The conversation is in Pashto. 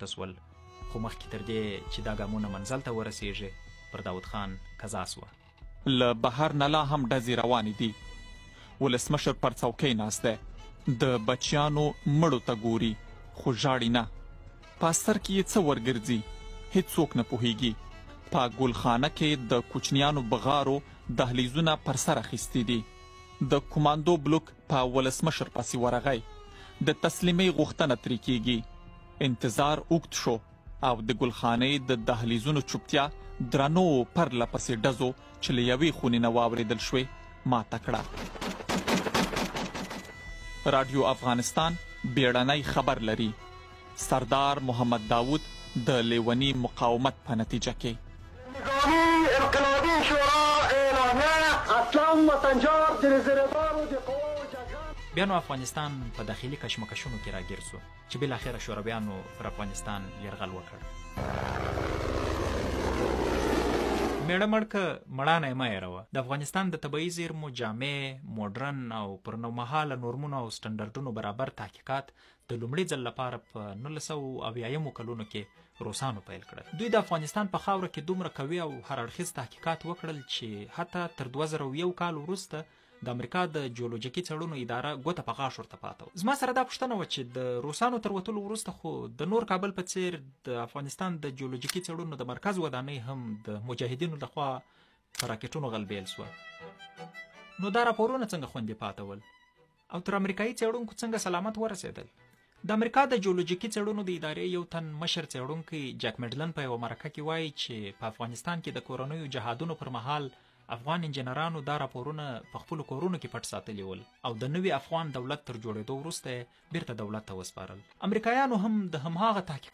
شول، خو مخکې تر دې چې دا ګامونه منزل ته ورسېږي، پر داود خان قضا شوه. له بهر نه لا هم ډزې روانې دي. ولسمشر پر څوکۍ ناست دی، د بچیانو مړو ته ګوري، خو ژاړي نه. په سر کې یې څه ورګرځي، هیڅوک نه پوهیږي. په ګلخانه کې د کوچنیانو بغارو دهلیزونه پر سر اخیستي دي. د کوماندو بلوک په ولسمشر پسې ورغی، د تسلیمۍ غوښتنه ترې کیږي. انتظار اوږد شو او د ګلخانې د دهلیزونو چوپتیا درنو پرله پسې ډزو چې له یوې خونې نه واورېدل شوې ماته کړه. راډیو افغانستان بیړنی خبر لري. سردار محمد داوود د لیوني مقاومت په نتیجه کې. نظامي انقلابي شورا اعلامیه اسلم وطنجار د رزروارو د قواو جګړن. بیا نو افغانستان په داخلي کشمکشونو کې راګیر شو چې بالاخره شورویانو پر افغانستان یرغل وکړ. مېړه مړ که مړانه یې مه هېروه. د افغانستان د طبیعي زیرمو جامع، موډرن او پر نومهاله نورمونو او سټنډرډونو برابر تحقیقات د لومړي ځل لپاره په 1970 کلونو کې روسانو پیل کړل. دوی د افغانستان په خاوره کې دومره قوي او هر اړخیز تحقیقات وکړل چې حتی تر 2001 کال وروسته د امریکا د جیولوجیکي څېړنو اداره ګوته په غاښ ورته پاته وه. زما سره دا پوښتنه وه چې د روسانو تر وتلو وروسته خو د نور کابل په څېر د افغانستان د جیولوجیکي څېړنو د مرکز ودانۍ هم د مجاهدینو لخوا په راکټونو غلبېل شوه، نو دا راپورونه څنګه خوندي پاته ول او تر امریکایي څېړونکو څنګه سلامت ورسېدل؟ د امریکا د جیولوجیکي څېړنو د ادارې یو تن مشر څېړونکی جک میډلن په یوه مرکه کې وایي چې په افغانستان کې د کورنیو جهادونو پر مهال افغان انجنیرانو دا راپورونه په خپلو کورونو کې پټ ساتلي ول او د نوي افغان دولت تر جوړېدو وروسته یې بیرته دولت ته وسپارل. امریکایانو هم د هماغه تحقیقاتو